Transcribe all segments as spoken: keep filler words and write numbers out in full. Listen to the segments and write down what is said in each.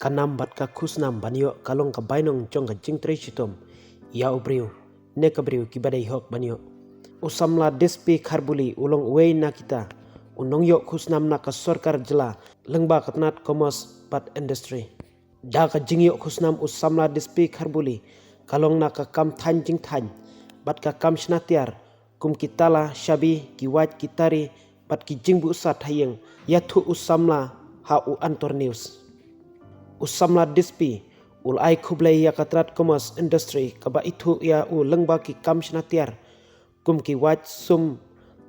Ka nam bad ka khusnam ban ïoh ka long ka bainong jong ka jingtrei shitom ïa u briew ne ka briew kiba dei hok ban ïoh. U samla Dispi Kharbuli u long uwei na kita u nongïoh khusnam na ka sorkar jylla lyngba ka tnat Commerce bad Industry. Da ka jingïoh khusnam u samla Dispi Kharbuli ka long na ka kam thaiñ jingthaiñ bad ka kam shna tiar kum ki tala, shabi, ki wait, ki tari bad ki jingbuh sat ha ïing, ïathuh u samla ha u Antor News. U samla Dispi u la ai khublei ïa ka tnat Commerce Industry kaba ithuh ïa u lyngba ki kam shna tiar kum ki wait sum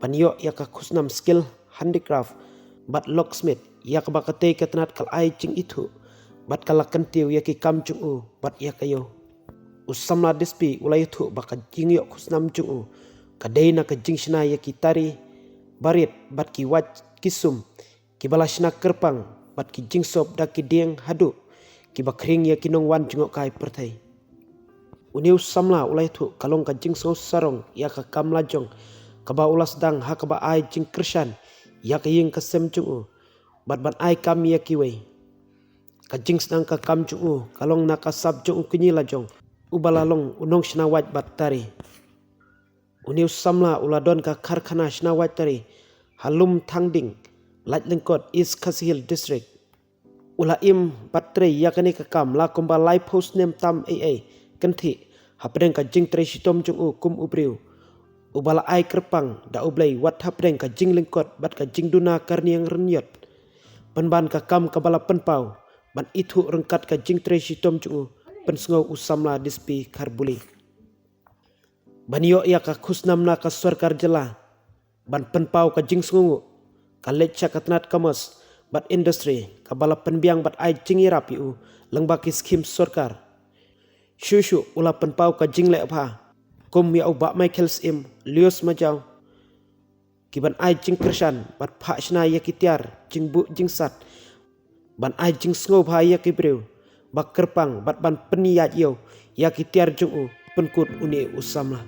ban ïoh ïa ka khusnam skill handicraft bad locksmith, ïa kaba katei ka tnat ka la ai jingithuh bad ka la kyntiew ïa ki kam jong u bad ïa ka ïew. U samla Dispi u la ïathuh ba ka jingïoh khusnam jong u ka dei na ka jingshna ïa ki tari barit bad ki wait ki sum kiba la shna kyrpang bad ki jingsop da ki dieng haduh kiba khring ïa ki nongwan jngohkai pyrthei. Une u samla u la ïathuh ka long ka jingsngew sarong ïa ka kam lajong kaba u la sdang ha kaba ai jingkyrshan ïa ka ïing ka sem jong u bad ban ai kam ïa kiwei. Ka jingsdang ka kam jong u ka long na ka sap jong u kñi lajong uba la long u nongshna wait bad tari. Une u samla u la don ka karkhana shna wait tari ha Lumthangding, Laitlyngkot, East Khasi Hills District. U la im bad trei ïa kane ka kam la kumba laiphew snem tam ei ei kynthih hapdeng ka jingtrei shitom jong u kum u briew uba la ai kyrpang da U Blei wat hapdeng ka jinglyngkot bad ka jingduna karniang rynïot. Pynban ka kam kaba la pynpaw ban ithuh ryngkat ka jingtrei shitom jong u, pynsngew u samla Dispi Kharbuli. Ban ïoh ïa ka khusnam na ka sorkar jylla ban pynpaw ka jingsngewnguh, ka leit sha ka tnat Commerce bad Industry kaba la pynbiang bad ai jingïarap ïa u lyngba ki skhim sorkar. Shuh shuh u la pynpaw ka jingleh bha kum ïa u Bah Michael Syiem, Lius Majaw, ki ban ai jingkyrshan bad phah shna ïa ki tiar jingbuh jingsat ban ai jingsngew bha ïa ki briew ba kyrpang bad ban pynïaid ïew ïa ki tiar jong u, pynkut une u samla.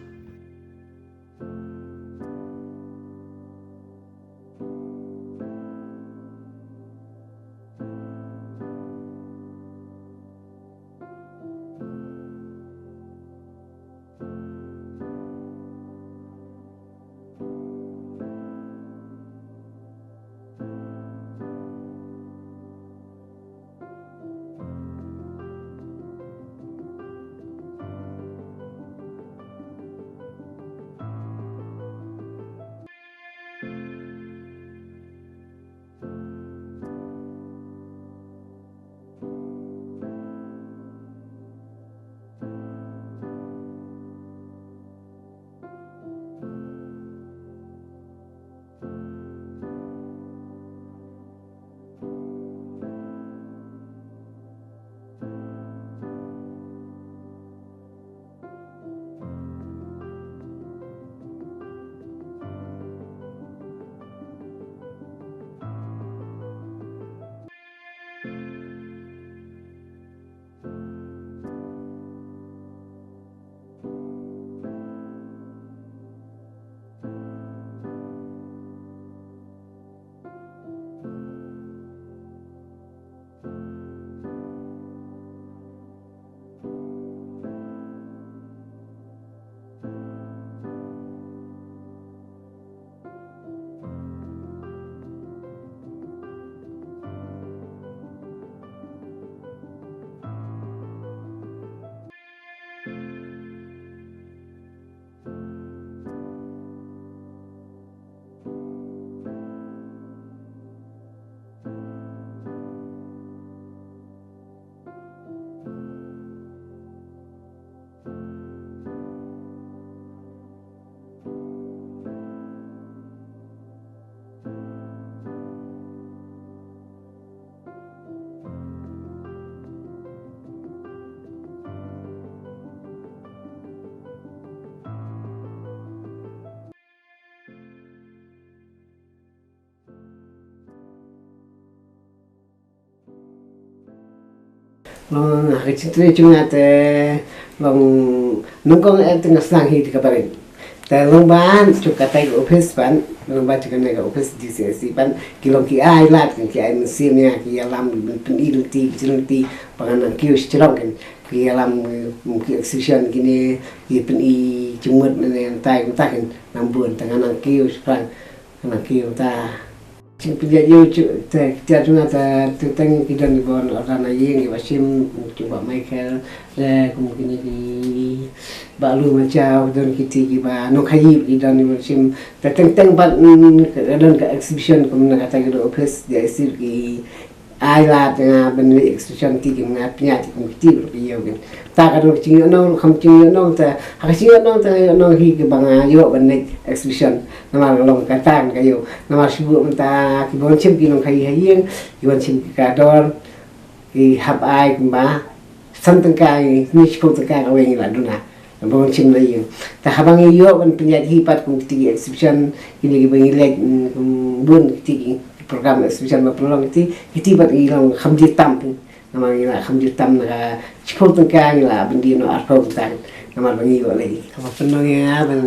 Long ha ka jingtrei jong nga te long nyngkong eh te nga sdang hi te ka barit. Te long ban, jong kata ka office ban, long ban jong kane ka office D C S C ban, ki long ki ai lad, ki ai mynsiem ïa, ki ïalam, pyn-i lynti, pyn-i lynti, ba ngan nang kiew sha shnong kin, ki ïalam, ki exhibition kine, ki pyn-i jingmut ne, ne, tai, tai kin, nang bun, te ngan nang kiew, shipang, ngan nang kiew, ta. Jingpynjah ïew, te, te, jong nga te, te teng ki don kiba wan order na ïing kiba shim, kum Bah Michael, te, kum kine ki Bah Lu Majaw, don kiti kiba nongkhaïi ki don kiba shim, te teng teng pat, mm, ka don ka exhibition kum na kata ka office, D I C ki ai lad nga ban leit exhibition ti ki nga pynjah ti kum kiti ruh ki ïew kin. Ta ka don ka jingïohnong, kham jingïohnong te, ha ka jingïohnong te ïohnong hi kiba nga ïoh ban leit exhibition. Namar ka long ka tang ka ïew. Namar shu buh mynta kiba wan shim ki nongkhaïi ha ïing, ki wan shim ki kordor, ki hap ai kumba san tyngka, hynñiew shiphew tyngka kawei ngi la duna. Ba wan shim la ïing. Te haba ngi ïoh ban pynjah hi pat kum kiti ki exhibition, kine kiba ngi leit, mm, kum bun kiti ki program exhibition ba pynlong kiti, kiti pat ngi long kham jur tam. Namar ngi la kham jur tam na ka shiphew tyngka ngi la ban die noh arphew tyngka. Namar ba ngi ïoh lei. Kaba pynlong ïa nga ban,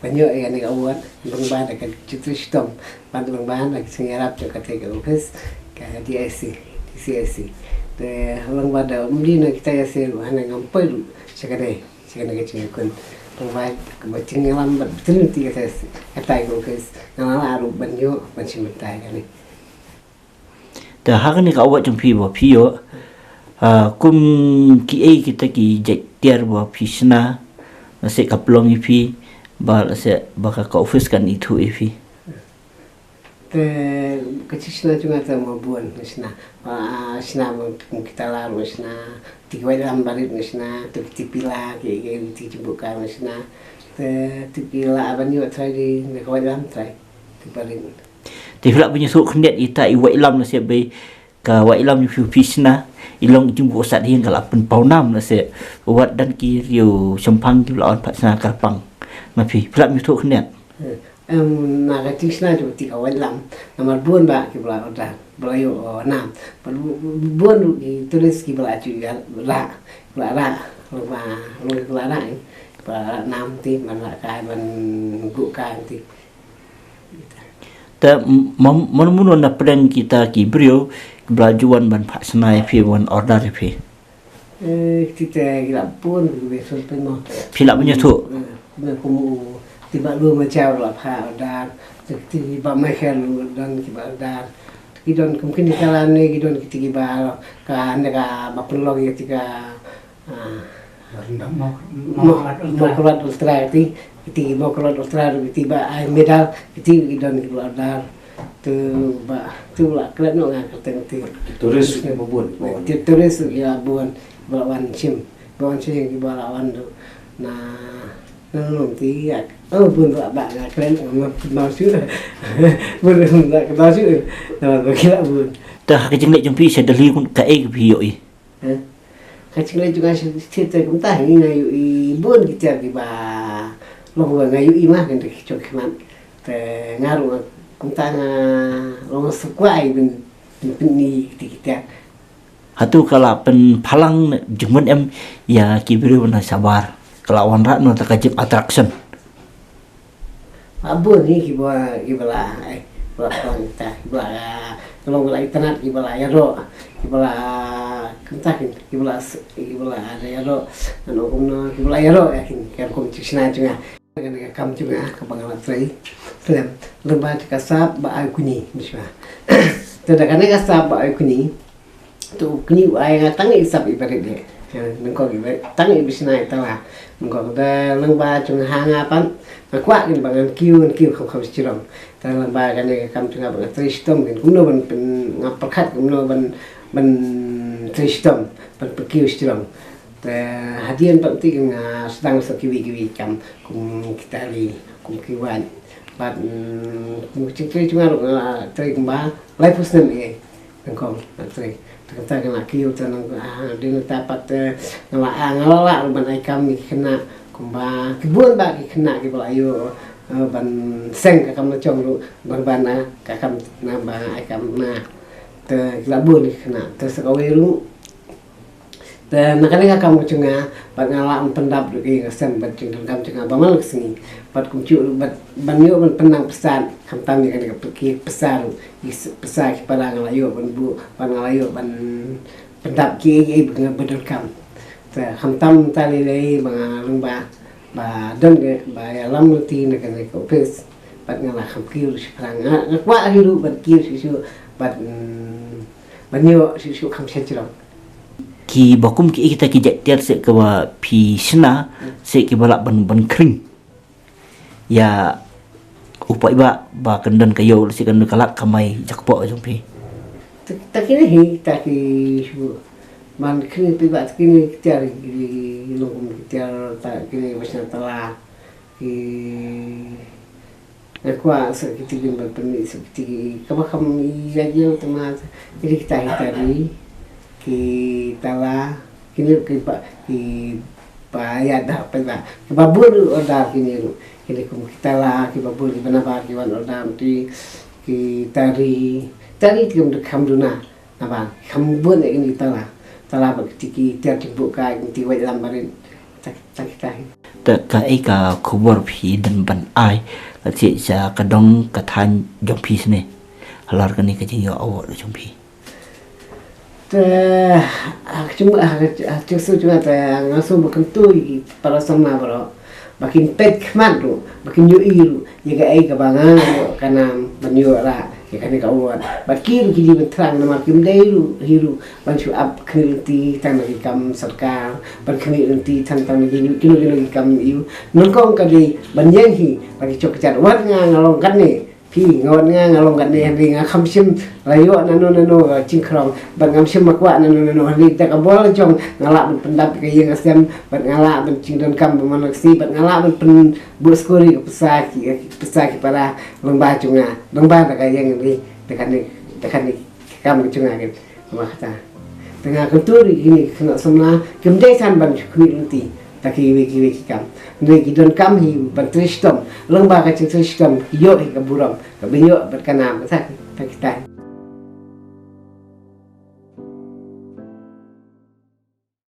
ban ïoh ïa kane ka award, lyngba da ka jingtrei shitom. Bad lyngba da ka jingïarap jong kata ka office, ka D I C, D C I C. Te lyngba da ym dei na kita ïa se ruh, hana ngam poi ruh sha kane, sha kane ka jingïakhun. Lyngba kaba jingïalam bad jingïalam kata, kata ka office. Nga la lah ruh ban ïoh, ban shim bynta ïa kane. Te ha kane ka award jong phi ba phi ïoh, ah, kum kiei kita ki jait tiar ba phi shna, lehse ka pynlong ïa phi, ba lehse ba ka, ka office kan ithuh ïa phi. Te ka jingshna jong nga te mo bun nga shna. Ah, shna mo kum kita la ruh nga shna. Te ki waitlam barit nga shna. Te ki pila ki, ki, ki jingbuh ka nga shna. Te, te ki la ban ïoh trai di, nga ka waitlam trai. Te barit. Te phi lah ban ïathuh khyndiat ita i waitlam lehse ba ka waitlam jong phi phi shna, i long jingbuh sat hi ka la pynpaw nam lehse wat don ki riew shemphang kiba la wan pat shna kyrpang na phi, phi lah ban ïathuh khyndiat. Em, na ka jingshna jong kata ka waitlam, namar bun ba kiba la order, ba la ïoh, oh, nam. Bad bu-, bu-, bun ruh ki tourist kiba la ju ïa rah, kiba la rah, kiba la, kiba la rah, eh, kiba la rah nam te, ban rah kai, ban guh kai te. Te m-, mano mano na pdeng kita ki briew kiba la ju wan ban phah shna ïa phi, wan order ïa phi? Eh, kita ki la bun, ki bun pynmong. Phi lah ban ïathuh? Eh, kumne kum u, ti Bah Lu Majaw la phah order, ti, ti Bah Michael ruh don kiba order. Ki don kum kine ka la ne, ki don kiti kiba ka ne kaba pynlong ïa kata ka Ah. Mo-, Mo-, Mokolat Ultra. Mokolat Ultra kiti, kiti Mokolat Ultra kiti ba ai medal, kiti ki don kiba la order. Tu ba, tu la klet noh nga kyrteng kiti. Tourist ki ba bun. Ti tourist ki ba bun, ba la wan shim, ba wan shim kiba la wan tu. Na, na nong ti ïa. Oh, bun ba, ba nga klet, nga kynmaw shuh. Bun ba kynmaw shuh. Na ba ki la bun. Te ha ka jingleit jong phi sha Delhi kumta kaei kaba phi ïohi? Eh? Ka jingleit jong nga sha state te kumta hi nga ïohi bun ki tiar kiba long ba nga ïohi ma, ki dei ki jong ki khmat. Te nga ruh kumta nga long sngewkwah ban, ban pyni kiti ki tiar. Hato ka la pynphalang jingmut em ïa ki briew na shabar? Ka la wanrah noh da ka jing attraction. Ba bun hi kiba, kiba la, eh, kiba la pang ta, kiba la, ah, ka long ba la itynnad, kiba la ïaroh, kiba la, kumta kin, kiba la s-, kiba la ïaroh, ano kumno, kiba la ïaroh ïa kin, kin kum jingshna jong nga. Kane ka kam jong nga, kaba nga la trei, khlem, lyngba ka sap ba ai kñi, bishwa. Te da kane ka sap ba ai kñi, to kñi u ai nga tang i sap i barit de. Ha, nyngkong i barit, tang i bishna i tala. Nyngkong da lyngba jong ha nga pat, nga kwah kin ba ngan kiew, ngan kiew kham kham shijrong. Da lyngba kane ka kam jong nga ba nga trei shitom kin, kumno ban pyn, nga pyrkhat kumno ban, ban trei shitom, ban pynkiew shijrong. Te hadien pat te kin nga sdang sa kiwei kiwei kam, kum ki tari, kum ki waiñ. Bad, mm, kum ki jingtrei jong nga ruh nga trei kumba laiphew snem ïa. Nyngkong, nga trei. Te kata ka la kiew te nang, ah, dei na kata pat te nga la, ah, nga la lah ruh ban ai kam ïa ki khynnah, kumba ki bun ba ki khynnah kiba la ïoh, eh, ban seng ka kam la jong ruh, ban, ban, ah, ka kam na ba ai kam na. Te ki la bun ki khynnah, te sa kawei ruh Te na kane ka kam ka jong nga, bad nga lah ban pyndap ïa ka ïing ka sem bad jingdonkam jong nga ba man la ka sngi. Bad kumjuh bad ban ïoh ban pynnang pisa, khamtam ïa kane ka pyrki pisa, ïa pisa ki para nga lah ïoh ban buh, bad nga lah ïoh ban pyndap kiei kiei ba nga ba donkam. Te khamtam ta lei lei ba nga long ba, ba don ke ba ïalam lynti na kane ka office. Bad nga lah kham kiew shu pyrang, nga kwah hi ruh ban kiew shu shu, bad ban ïoh shu shu kham sha jrong. Ki ba kum ki kita ki jait tiar se ka ba phi shna, se ki ba lah ban ban khring. Ïa u paidbah ba kan don ka ïoh se kan ka lad kamai jakpoh jong phi. Ta kine hi ta ki shu ban khring paidbah, ta kine ki tiar ki long kum ki tiar ta kine ba shna tala ki Nga kwah sa kiti kin ban pynmih sa kiti ki kaba kham ïa ïa tama kiti kita hi tari ki tala kini ki ba ki ba ïa da pa ba ki ba bur order kini ru kini kum ki tala ki ba bur ki ba nabar ki wan order ti ki tari tari ki kum kham duna. Naba kham bun ïa kine ki tala. Tala ba kiti ki tiar ki buh ka kiti wai lam barit. Tak tak tak. Ta ka ei ka khubor phi dang ban ai la chi sa ka dong ka than jong phi sne. Halar kane ka jingïoh award jong phi. Te ha ka jingmut ha ka jingsu jingmut te nga shu ba kyntu ïa ki para samla baroh. Ba kin peit khmat ruh, ba kin ïohi ruh ïa kaei kaba nga ïoh ka nam ban ïoh rah ïa kane ka award. Bad ki ruh ki dei ban thrang namar kim dei ruh hi ruh ban shu ap khmih lynti tang na ki kam sorkar, ban khmih lynti tang tang na ki kino kino ki kam ïa u. Nyngkong ka dei ban ïeng hi ba ki chok ka jat wat nga nga long kane. Phi nga wan nga nga long kane hynrei nga kham shym la ïoh nano nano ka jingkhrong bad ngam shym ma kwah nano nano hynrei da ka bor la jong nga lah ban pyndap ka ïing ka sem bad nga lah ban jingdonkam ba man ka sngi bad nga lah ban pynbuh skuri ka pisa ki pisa ki para lyngba jong nga lyngba da ka ïing hynrei da kane da kane ka kam ka jong nga kin. Wah ta. Te nga kyntu ri kine ki khynnah samla kim dei san ban khmih lynti ta kiwei kiwei ki kam. Hynrei ki donkam hi ban trei shitom lyngba ka jingtrei shitom ki ïoh hi ka burom kaba ïoh bad ka nam ka ta ki ta ki ta.